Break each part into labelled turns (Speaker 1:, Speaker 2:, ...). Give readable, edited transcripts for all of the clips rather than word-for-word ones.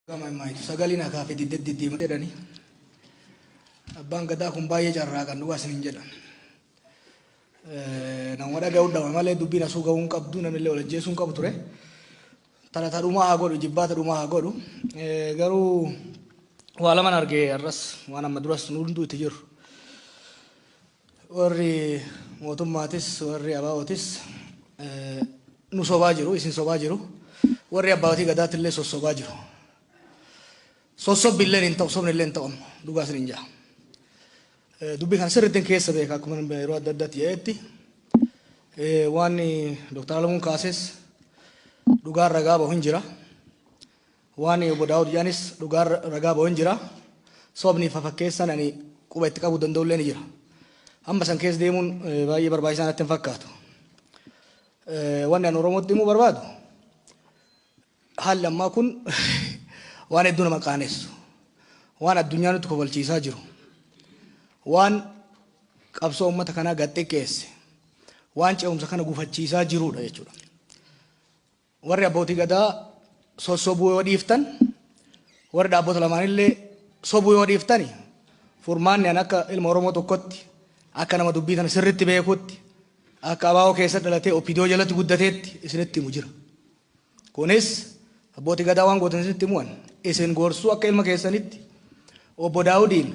Speaker 1: Gama himaa sagaliin hakaa fi didde diddiima jedhani. Abbaan gadaa kun baay'ee carraaqan dhugaa isiniin jedha. Nama dhaga'uu dhaba malee dubbiin asuu ga'uu hin qabdu, namni wal ajjeesuu hin qabu ture. Tana tadhumaa haa godhu, jibbaata dhumaa haa godhu. Garuu waa laman argee har'as waan amma duras nu hunduu itti jiru. Warri mootummaatis warri abaa'ootis nu sobaa jiru, isin sobaa jiru. Warri abbaatii gadaatti illee sossobaa jiru. Sossobbi illee hin ta'u, sobni illee hin ta'u amma dhugaa isiniin ja'a. Dubbii kana sirriitti keessa beeka akkuma yeroo adda addaatti jedhetti. Waan Dooktar Alamuun kaases dhugaan ragaa bahu hin jira. Waan obbo Daawud jedhanis dhugaan ragaa bahu hin jira. Sobni fafakkeessan ani quba itti qabuu danda'u illee ni jira. Amma san keessa deemuun baay'ee barbaachisaa natti hin fakkaatu. Wanni ani Oromootti himuu barbaadu haalli ammaa kun waan hedduu nama qaanessu, waan addunyaa nutti kofalchiisaa jiru, waan qabsoo uummata kanaa gad xiqqeesse, waan ce'umsa kana gufachiisaa jirudha jechuudha. Warri abbootii gadaa sossobuu yoo dhiiftan, warri dhaabbota lamaanillee sobuu yoo dhiiftani, furmaanni an akka ilma Oromoo tokkotti, akka nama dubbii tana sirriitti beekutti, akka abaa'oo keessa dhalatee OPDO jalatti guddateetti isinitti himu jira. Kunis abbootii gadaa waan gootan isinitti himuwan isin gorsuu akka ilma keessanitti obbo Daawudiin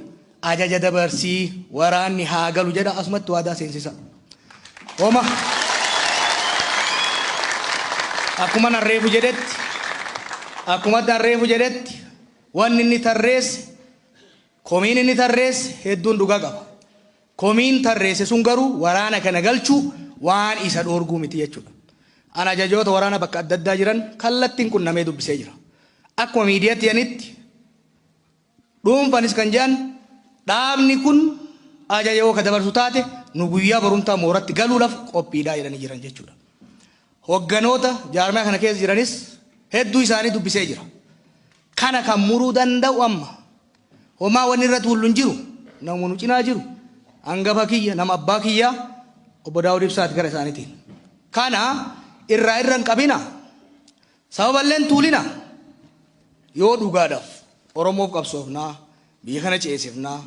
Speaker 1: ajaja dabarsii waraanni haa galu jedha asumatti waadaa seensisa. Homa akkuma narreefu jedhetti, akkuma narreefu jedhetti, wanni inni tarreesse, komiin inni tarreesse hedduun dhugaa qaba. Komiin tarreesse sun garuu waraana kana galchuu waan isa dhoorguu miti jechuudha. Ana ajajoota waraana bakka adda addaa jiran kallattiin qunnamee dubbisee jira. Akkuma miidiyaatti jedhanitti dhuunfanis kan jedhan dhaabni kun ajaja yoo ka dabarsu taate nu guyyaa borumtaa mooratti galuudhaaf qophiidhaa jedhanii jiran jechuudha. Hogganoota jaarmaa kana keessa jiranis hedduu isaanii dubbisee jira. Kana kan muruu danda'u amma homaa wanni irra tuullu hin jiru, nama nu cinaa jiru hangafa kiyya, nama abbaa kiyyaa obbo Daawud Ibsaati gara isaaniitiin. Kana irraa irra hin qabina. Sababallee hin tuulina. Yoo dhugaadhaaf Oromoof qabsoofnaa, biyya kana ceesifnaa,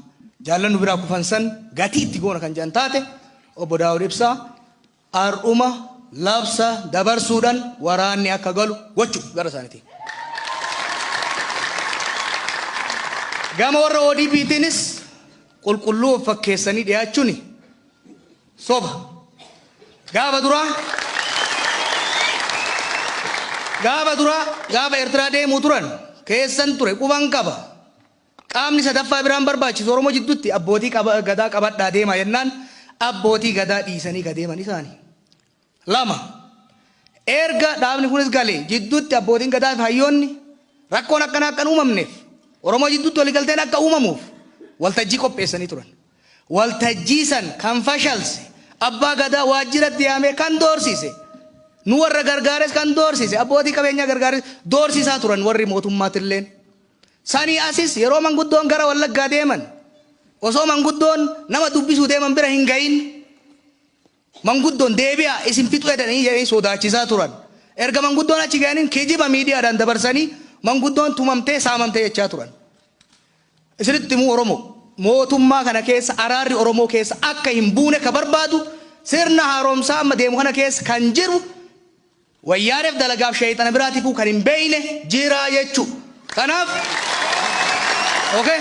Speaker 1: jaallannu biraa kufan san gatii itti goona kan jedhan taate obbo Daawud Ibsaa har'uma labsa dabarsuudhaan waraanni akka galu gochuu gara isaaniitiin. Gama warra ODP'tiinis qulqulluu of fakkeessanii dhiyaachuun soba. Gaafa duraa gaafa Eertiraa deemuu turan keessan ture quban qaba. Qaamni sadaffaa biraan barbaachisu Oromoo jidduutti abbootii gadaa qabadhaa deemaa jennaan abbootii gadaa dhiisanii ka deeman isaani. Lama, erga dhaabni kunis galee jidduutti abbootiin gadaa fi hayyoonni rakkoon akkanaa akka hin uumamneef Oromoo jidduutti waliigalteen akka uumamuuf waltajjii qopheessanii turan. Waltajjii san kan fashalse, abbaa gadaa waajjiratti yaamee kan doorsise, nu warra gargaares kan doorsise, abbootii qabeenyaa gargaares doorsisaa turan warri mootummaatilleen. Sanii asis yeroo manguddoon gara Wallaggaa deeman osoo manguddoon nama dubbisuu deeman bira hin gahin manguddoon deebi'aa isin fixuu jedhanii jedhanii sodaachisaa turan. Erga manguddoon achi ga'aniin kijiba miidiyaadhaan dabarsanii manguddoon tumamtee saamamtee jechaa turan. Isinitti himuu Oromoo mootummaa kana keessa araarri Oromoo keessa akka hin buune ka barbaadu sirna haaromsaa amma deemu kana keessa kan jiru wayyaaneef dalagaaf sheeyxana biraatifuu kan hin beeyne jira jechu. Kanaaf okay.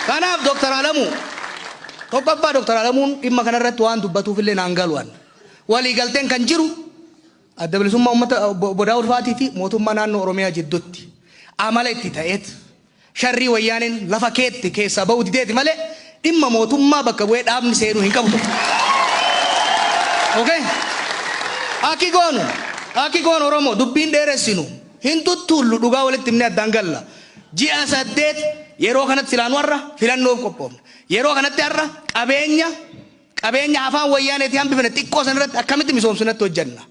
Speaker 1: Kanaaf Dr. Alamuu tokkoffaa Dr. Alamuun dhimma kanarratti waan dubbatuuf illee naan galu'an. Waliigalteen kan jiru adda bilisummaa uummata obbo Daawud Faatii fi mootummaa naannoo Oromiyaa jidduutti amala itti ta'eet sharrii wayyaaneen lafa keetti keessaa ba'uu dideeti malee dhimma mootummaa bakka bu'ee dhaabni seenuu hin qabu tokko. Okay? Akki goonu Oromoo dubbiin dheeressinu hin tuttuullu, dhugaa walitti himnee addaan galla. Ji'a 8 yeroo kanatti silaanu har'a filannoof qophoofna. Yeroo kanatti har'a qabeenya afaan wayyaaneetii hambifne xiqqoo san irratti akkamitti misoomsinatti hojjenna.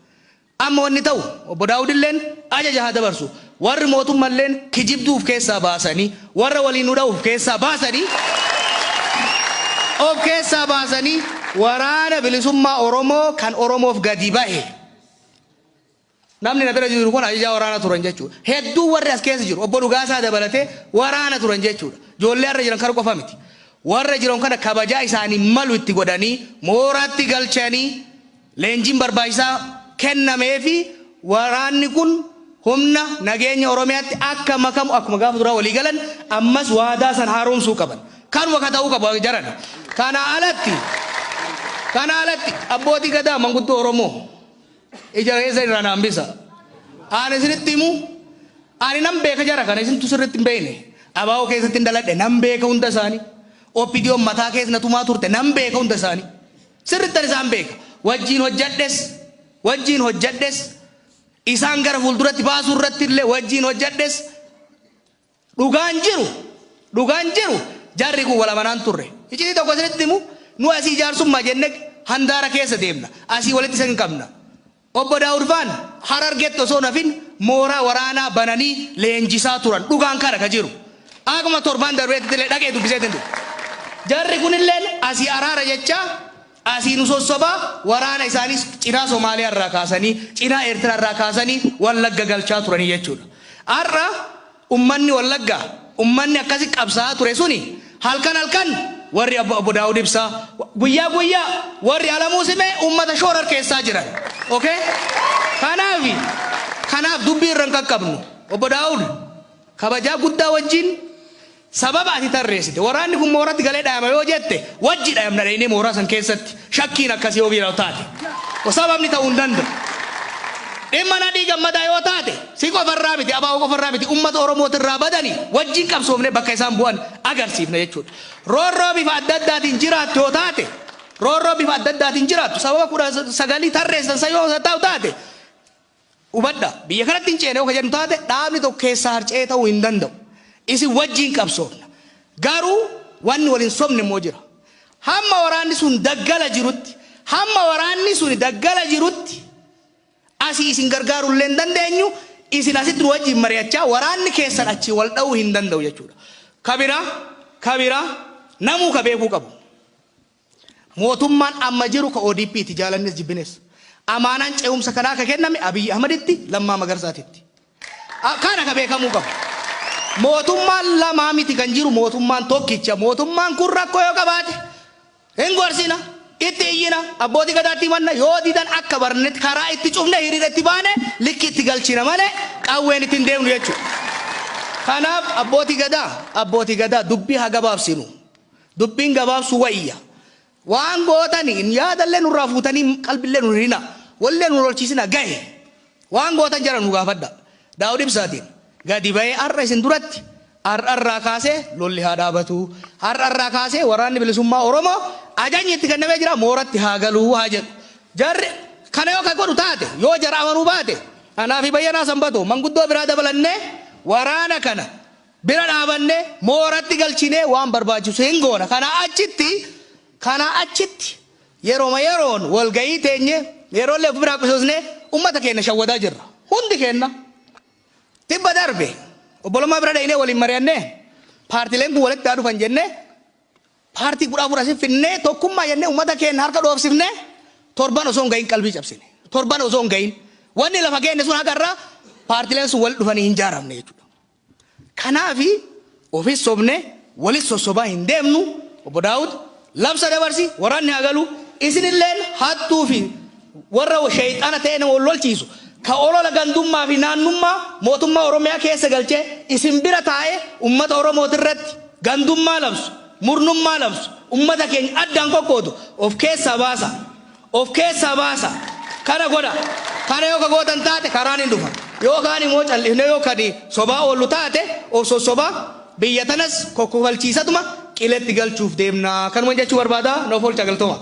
Speaker 1: Amma wanni ta'u obbo Daawud illeen ajaja haa dabarsu. Warri mootummalleen kijibduu of keessaa baasanii, warra waliin nu dha'u of keessaa baasanii waraana bilisummaa Oromoo kan Oromoof gadi bahe. Namni na bira jiru kun ajajaa waraana turan jechuudha. Hedduu warri as keessa jiru obbo Dhugaasaa dabalatee waraana turan jechuudha. Ijoollee har'a jiran kana qofa miti. Warra jiran kana kabajaa isaanii malu itti godhanii mooraatti galchanii leenjiin barbaachisaa kennameefi waraanni kun humna nageenya Oromiyaatti akka makamu akkuma gaafa duraa walii galan ammas waadaa san haaromsuu qaban. Kanuma ka ta'uu qabu jaran. Kana alatti abbootii gadaa, manguddoo Oromoo, ija keessa irraa na hambisa. Ani isinitti himu, ani nan beeka jara kana, isintu sirriitti hin beekne. Abaa'oo keessatti hin daladhe, nan beeka hunda isaanii. OPDOn mataa keessa na tumaa turte, nan beeka hunda isaanii. Sirrittan isaan beeka. Wajjiin hojjadhes, isaan gara fuulduratti baasuu irratti illee wajjiin hojjadhes, dhugaan jiru jarri kun wal amanaan turre. Iccitii tokko isinitti himu, nu asii jaarsummaa jenne handaara keessa deemna. Asii walitti isin qabna. Obbo Daawud faan Harargetti osoo nafin mooraa waraanaa bananii leenjisaa turan, dhugaan kana ka jiru. Akkuma torban darbeetti illee dhaqee dubbiseetin dhufe. Jarri kunillee asii araara jecha asii nu sossobaa waraana isaanii cinaa Somaaliyaa irraa kaasanii, cinaa Eertiraa irraa kaasanii Wallagga galchaa turanii jechuudha. Har'a ummanni Wallaggaa, ummanni akkasi qabsaa'aa ture suni, halkan halkan warri obbo Daawud Ibsaa, guyyaa guyyaa warri Alamuu Simee ummata shoorar keessaa jiran. Okay? Kanaaf dubbii irra hin qaqqabnu. Obbo Daawud, kabajaa guddaa wajjin, sababa ati tarreessite waraanni kun mooratti galee dhayama yoo jette, wajji dhayamna dhaynee mooraa san keessatti, shakkiin akkasii yoo jiraatu taate. Sababni ta'uu hin danda'u. Dhimma Nadhii Gammadaa yoo taate, si qofarraa miti, abaa'oo qofarraa miti, ummata Oromootirraa badanii wajjin qabsoofne bakka isaan bu'an agarsiifna jechuudha. Roorroo bifa adda addaatiin jiraattu yoo taate, roorroo bifa adda addaatiin jiraattu sababa 19 tarreessan san yoo ta'u taate, hubadha, biyya kanatti hin ceene yoo ka jedhu taate, dhaabni tokko keessaa harca'ee ta'uu hin danda'u. Isin wajjin qabsoofna. Garuu wanni waliin sobne immoo jira. Hamma waraanni sun daggala jirutti, hamma waraanni sun daggala jirutti asii isin gargaaruu illee hin dandeenyu, isin asitti nu wajjin mari'achaa waraanni keessan achii wal dha'uu hin danda'u jechuudha. Kabira namuu ka beekuu qabu. Mootummaan amma jiru ka ODP ti, jaalannes jibbines. Amaanaan ce'umsa kanaa ka kenname Abiyyi Ahmaditti, Lammaa Magarsaatitti. Kana ka beekamuu qabu. Mootummaan lamaa miti kan jiru, mootummaan tokkicha. Mootummaan kun rakkoo yoo qabaate hin gorsina, itti iyyina, abbootii gadaatti himanna, yoo didan akka barnetti karaa itti cufne, hiriira itti baane, likki itti galchina malee qawween ittiin deemnu jechuudha. Kanaaf abbootii gadaa, dubbii haa gabaabsinu. Dubbiin gabaabsu wayya. Waan gootani yaadallee nurraa fuutanii qalbillee nu hirina. Wallee nu lolchiisina gahe. Waan gootan jara nu gaafadha. Daawud Ibsaatiin gadi bahee har'a isin duratti, har'arraa kaasee lolli haa dhaabatu. Har'arraa kaasee Waraanni Bilisummaa Oromoo ajajni itti kennamee jira, mooratti haa galuu haa jedhu. Jarri kana yoo kan godhu taate, yoo jara amanuu baate, anaa fi Bayyanaa Sanbatoo manguddoo biraa dabalannee waraana kana bira dhaabannee mooratti galchinee waan barbaachisu hin goona. Kana achitti yeroo yeroon walgahii teenye, yeroollee of biraa qusosnee ummata keenya shawwadaa jirra. Hundi keenya. Tibba darbe obbolummaa bira dhaynee waliin mari'annee, paartileen kun walitti haa dhufan jennee, paartii 14 asii finnee, tokkummaa jennee ummata keenya harka dhoofsifnee, torban osoo hin gahin qalbii cabsine. Torban osoo hin gahin wanni lafa keenya sun haqa irraa paartileen sun walitti dhufanii hin jaaramne jechuudha. Kanaafi ofis sobne walis sossobaa hin deemnu. Obbo Daawud, labsa dabarsi, waraanni haa galu. Isinilleen hattuu fi warra sheeyxaana ta'e nama wal lolchiisu, ka olola gandummaa fi naannummaa mootummaa Oromiyaa keessa galchee isin bira taa'ee ummata Oromooti irratti gandummaa labsu, murnummaa labsu, ummata keenya addaan qoqqoodu of keessaa baasa. Of keessaa baasa. Kana godha. Kana yoo ka gootan taate karaan hin dhufa. Yookaan immoo callisnee yoo kadi sobaa oollu taate, of sossobaa biyya tanas kokkofalchiisatuma qiletti galchuuf deemna. Kanuma jechuu barbaada. Noof oolcha, galtooma.